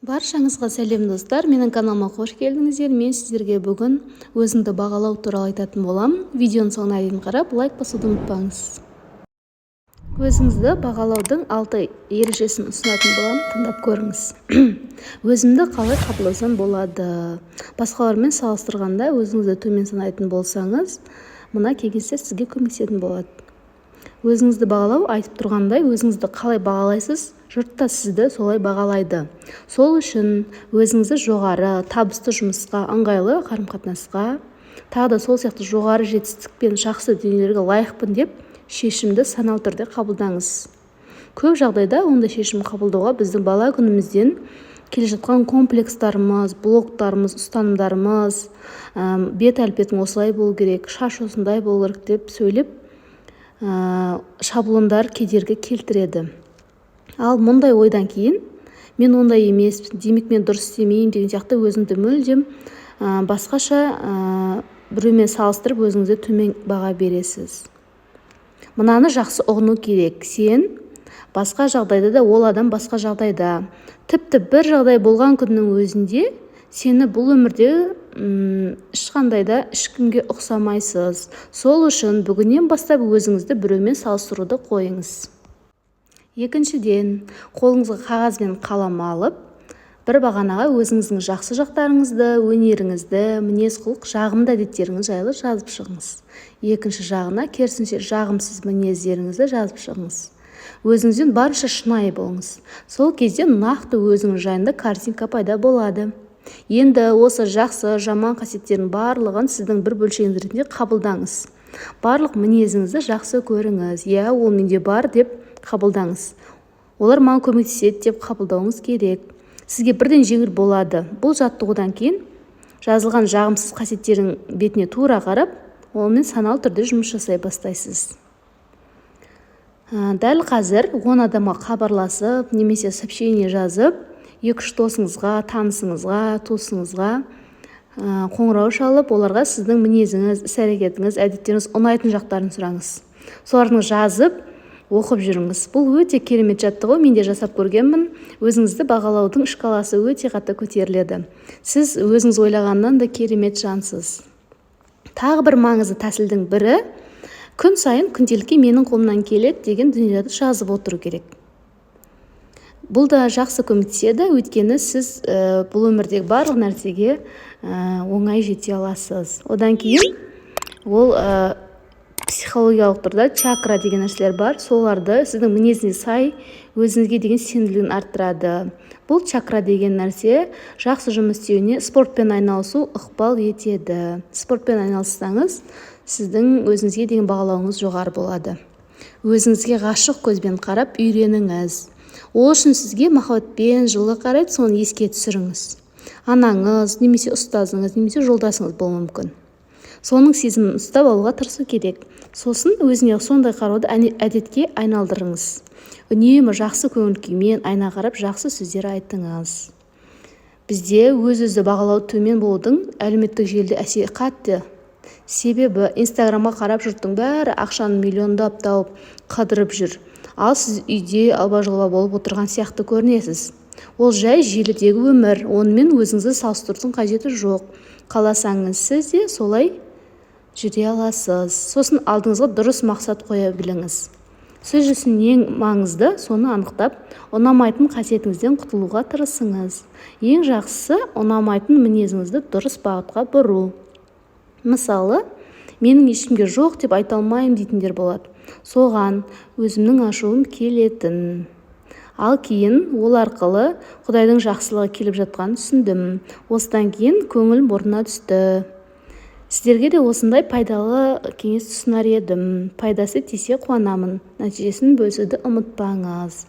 Баршаңызға сәлем, достар! Менің каналыма қош келдіңіздер! Мен сіздерге бүгін өзіңді бағалау туралы айтатын боламын. Видеоның соңына дейін қарап, лайк басуды ұмытпаңыз. Өзіңізді бағалаудың алты ережесін ұсынатын боламын, тыңдап көріңіз. Өзімді қалай қабылдасам болады? Басқалармен салыстырғанда өзіңізді төмен санайтын болсаңыз, мына кеңестер сізге көмектесетін болады. Өзіңізді бағалау, айтып тұрғандай, өзіңізді қалай бағалайсыз, жұрт та сізді солай бағалайды. Сол үшін өзіңізді жоғары табысты жұмысқа, ыңғайлы қарым-қатынасқа, тағы да сол сияқты жоғары жетістік пен жақсы дүниелерге лайықпын деп шешімді саналы түрде қабылдаңыз. Көп жағдайда ондай шешім қабылдауға біздің бала күнімізден келе жатқан комплекстарымыз, блоктарымыз, ұстанымдарымыз, бет әлпетің осылай болу керек, шаш осындай болу керек деп сөйлеп, шаблондар кедергі келтіреді. Ал мұндай ойдан кейін «мен ондай емеспін, демек, мен дұрыс істемеймін» деген сияқты өзіңді мүлдем басқаша, біреумен салыстырып, өзіңізге төмен баға бересіз. Мынаны жақсы ұғыну керек: сен басқа жағдайда да, ол адам басқа жағдайда. Тіпті бір жағдай болған күннің өзінде сені бұл өмірде ешқандай да ешкімге ұқсамайсыз. Сол үшін бүгіннен бастап өзіңізді біреумен салыстыруды қойыңыз. Екіншіден, қолыңызға қағаз бен қалам алып, бір бағанаға өзіңіздің жақсы жақтарыңызды, өнеріңізді, мінез-құлық, жағымды әдеттеріңіз жайлы жазып шығыңыз. Екінші жағына, керісінше, жағымсыз мінездеріңізді жазып шығыңыз. Өзіңізден барынша шынайы болыңыз. Сол кезде нақты өзіңіз жайында картинка пайда болады. Енді осы жақсы, жаман қасиеттердің барлығын сіздің бір бөлшегіңіз ретінде қабылдаңыз. Барлық мінезіңізді жақсы көріңіз. «Иә, ол менде бар» деп қабылдаңыз. «Олар маған көмектеседі» деп қабылдауыңыз керек. Сізге бірден жеңіл болады. Бұл жаттығудан кейін жазылған жағымсыз қасиеттердің бетіне тура қарап, онымен саналы түрде жұмыс жасай бастайсыз. Дәл қазір 10 адамға хабарласып немесе сообщение жазып, екі үш досыңызға, танысыңызға, туысыңызға қоңырау шалып, оларға сіздің мінезіңіз, іс әрекетіңіз, әдеттеріңіз ұнайтын жақтарын сұраңыз. Солардың жазып, оқып жүріңіз. Бұл өте керемет жаттығу, мен де жасап көргенмін. Өзіңізді бағалаудың шкаласы өте қатты көтеріледі. Сіз өзіңіз ойлағаннан да керемет жансыз. Тағы бір маңызды тәсілдің бірі: күн сайын күнделікке «менің қолымнан келеді» деген дүниелерді жазып отыру керек. Бұл да жақсы көмектеседі, өйткені сіз бұл өмірдегі барлық нәрсеге оңай жете аласыз. Одан кейін ол психологиялық тұрда чакра деген нәрселер бар. Соларды сіздің мінезіңізге сай өзіңізге деген сенімділігін арттырады. Бұл чакра деген нәрсе жақсы жұмыс істеуіне спортпен айналысу ықпал етеді. Спортпен айналыссаңыз, сіздің өзіңізге деген бағалауыңыз жоғары болады. Өзіңізге ғашық көзбен қарап үйреніңіз. Ол үшін сізге махаббатпен жылы қарайды, соны еске түсіріңіз. Анаңыз немесе ұстазыңыз немесе жолдасыңыз болуы мүмкін. Соның сезімін ұстап алуға тырысу керек. Сосын өзіңе сондай қарауды әдетке айналдырыңыз. Үнемі жақсы көңіл күймен айна қарап, жақсы сөздер айтыңыз. Бізде өз өзі бағалау төмен болудың әлеуметтік желіде әсері қатты. Себебі Инстаграмға қарап, жұрттың бәрі ақшаны миллиондап тауып, қыдырып жүр, ал сіз үйде алба-жұлба болып отырған сияқты көрінесіз. Ол жай желідегі өмір, онымен өзіңізді салыстырудың қажеті жоқ. Қаласаңыз, сіз де солай жүре аласыз. Сосын алдыңызға дұрыс мақсат қоя біліңіз. Сіз үшін ең маңызды, соны анықтап, ұнамайтын қасиетіңізден құтылуға тырысыңыз. Ең жақсысы – ұнамайтын мінезіңізді дұрыс бағытқа бұру. Мысалы, «менің ешкімге жоқ деп айта алмаймын» дейтіндер болады. Соған өзімнің ашуым келетін. Ал кейін ол арқылы Құдайдың жақсылығы келіп жатқанын түсіндім. Осыдан кейін көңілім орнына түсті. Сіздерге де осындай пайдалы кеңес ұсынар едім. Пайдасы тисе, қуанамын. Нәтижесін бөлісуді ұмытпаңыз.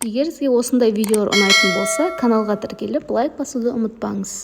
Егер сізге осындай видеолар ұнайтын болса, каналға тіркеліп, лайк басуды ұмытпаңыз.